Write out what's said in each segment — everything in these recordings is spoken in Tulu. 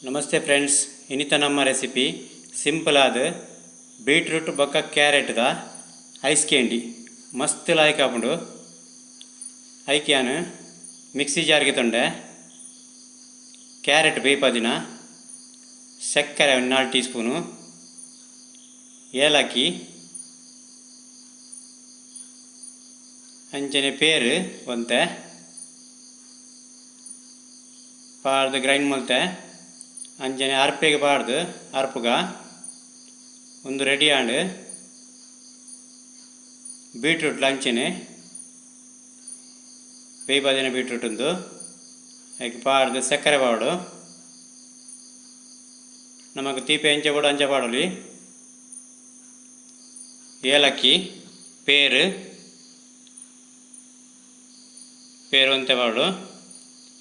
ನಮಸ್ತೆ ಫ್ರೆಂಡ್ಸ್, ಇನ್ನಿತ ನಮ್ಮ ರೆಸಿಪಿ ಸಿಂಪಲ್ ಆದ ಬೀಟ್ರೂಟ್ ಬೊಕ್ಕ ಕ್ಯಾರೆಟ್ದ ಐಸ್ ಕ್ಯಾಂಡಿ ಮಸ್ತ್ ಲಾಯ್ಕ್ ಆಪುಂಡು. ಐಕ್ಯಾನ್ ಮಿಕ್ಸಿ ಜಾರ್ಗೆ ತೊಂಡೆ ಕ್ಯಾರೆಟ್ ಬೇಯ್ಪದಿನ, ಸಕ್ಕರೆ 4 ಟೀ ಸ್ಪೂನು, ಏಲಕ್ಕಿ, ಅಂಚನೆ ಪೇರು ಒಂತೆ ಪಾಡ್ದು ಗ್ರೈಂಡ್ ಮಲ್ತೆ, ಅಂಚನೆ ಅರ್ಪೆಗೆ ಪಾಡ್ದು ಅರ್ಪುಗ ಒಂದು ರೆಡಿ ಆಂಡ್. ಬೀಟ್ರೂಟ್ ಅಂಚನೆ ಬೇಯ್ಪದಿನ ಬೀಟ್ರೂಟ್ ಉಂದು ಐಕ್ ಪಾಡ್ದು ಸಕ್ಕರೆ ಪಾಡು, ನಮಕ್ ತೀಪೆ ಅಂಚೆ ಬೋಡು ಅಂಚೆ ಪಾಡೊಲಿ, ಏಲಕ್ಕಿ, ಪೇರು ಪೇರು ಒಂತೆ ಪಾಡು,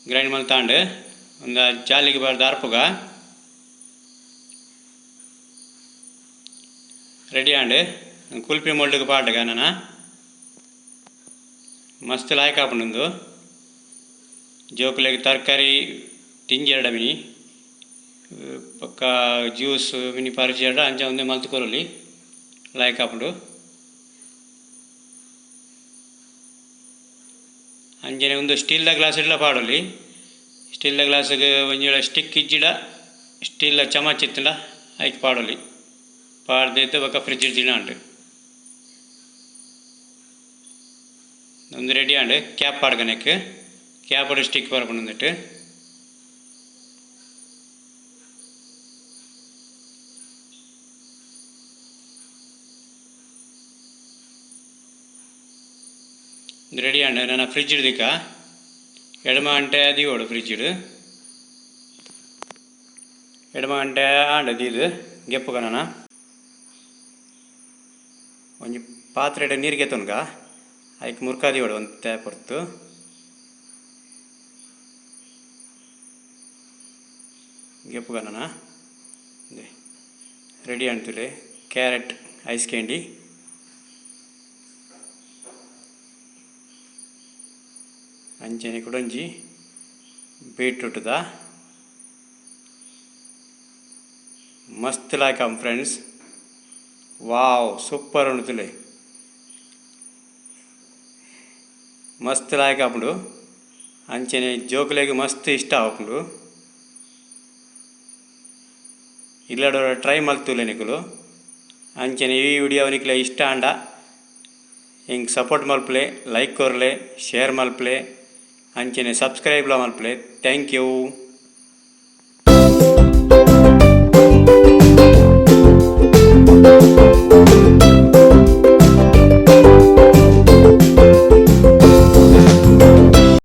ಗ್ರೈಂಡ್ ಮಲ್ತಾಂಡ್ ಒಂದು ಜಾಲಿಗೆ ಪಾಡ್ದು ಅರ್ಪುಗ ರೆಡಿ ಆಂಡ್. ಕುಲ್ಪಿ ಮೋಲ್ಡ್ಗೆ ಪಾಡ್ಗ ನನ ಮಸ್ತ್ ಲಾಯ್ಕ್ ಆಪುಂಡು. ಜೋಕುಲೆಗ್ ತರಕಾರಿ ತಿಂಜೆರಡ ಮಿನಿ ಬೊಕ್ಕ ಜ್ಯೂಸ್ ಮಿನಿ ಪರಿಚೆರಡ ಅಂಚ ಒಂದೆ ಮಲ್ತ್ ಕೊರೊಲಿ ಲಾಯ್ಕ್ ಆಪುಂಡು. ಅಂಚನೆ ಒಂದು ಸ್ಟೀಲ್ದ ಗ್ಲಾಸ್ ಇಡ್ಲ ಪಾಡೊಲಿ. ಸ್ಟೀಲ್ದ ಗ್ಲಾಸ್ಗ್ ಒಂಜಿ ಸ್ಟಿಕ್ ಇಜ್ಜಿಡ ಸ್ಟೀಲ್ದ ಚಮಚ ಇತ್ತುಂಡ ಐಕ್ ಪಾಡೊಲಿ. ಪಾಡ್ದಿತ್ತು ಬೊಕ್ಕ ಫ್ರಿಜ್ ದಿನಾಂಡ್ ಒಂದು ರೆಡಿ ಆಂಡ್. ಕ್ಯಾಪ್ ಪಾಡ್ಗನೆಕ್ ಕ್ಯಾಪ್ ಸ್ಟಿಕ್ ಬರ್ಪುಂಡು. ರೆಡಿ ಆಂಡ್. ನನ್ನ ಫ್ರಿಜ್ ದಿಕ್ಕ ಎಡಮ ಗಂಟೆ ದೀವೊಡು ಫ್ರಿಜ್ ಎಡಮ ಗಂಟೆ ಆಂಡ್ ದೀದು ಗೆಪ್ಪುಗ ನನ ಒಂಜಿ ಪಾತ್ರೆಡ್ ನೀರು ಗೆತ್ತೊನ್ಗ ಐಕ್ ಮುರ್ಕ ದೀವೊಡು ಒಂತೆ ಪೊರ್ತು. ಗೆಪ್ಪುಗ ನನ ರೆಡಿ ಆಂಡ್ ಕ್ಯಾರೆಟ್ ಐಸ್ ಕ್ಯಾಂಡಿ. ಅಂಚನೆ ಕುಡೊಂಜಿ ಬೀಟ್ರೂಟ್ದ ಮಸ್ತ್ ಲಾಯ್ಕ್ ಆಪುಂಡು ಫ್ರೆಂಡ್ಸ್. ವಾವ್ ಸೂಪರ್ ಉಂಡು ತೂಲೆ, ಮಸ್ತ್ ಲಾಯ್ಕ್ ಆಪುಂಡು. ಅಂಚನೆ ಜೋಕುಲೆಗ್ ಮಸ್ತ್ ಇಷ್ಟ ಆಪುಂಡು. ಇಲ್ಲಡ ಟ್ರೈ ಮಲ್ತುಲೆ ನಿಕುಲು. ಅಂಚನೆ ಈ ವಿಡಿಯೋ ನಿಕ್ಲೆ ಇಷ್ಟ ಆಂಡ ಇಂಕ್ ಸಪೋರ್ಟ್ ಮಲ್ಪುಲೆ, ಲೈಕ್ ಕೊರ್ಲೆ, ಶೇರ್ ಮಲ್ಪುಲೆ, ಅಂಚನೆ ಸಬ್ಸ್ಕ್ರೈಬ್ ಲ ಮಲ್ಪುಲೆ. Thank you.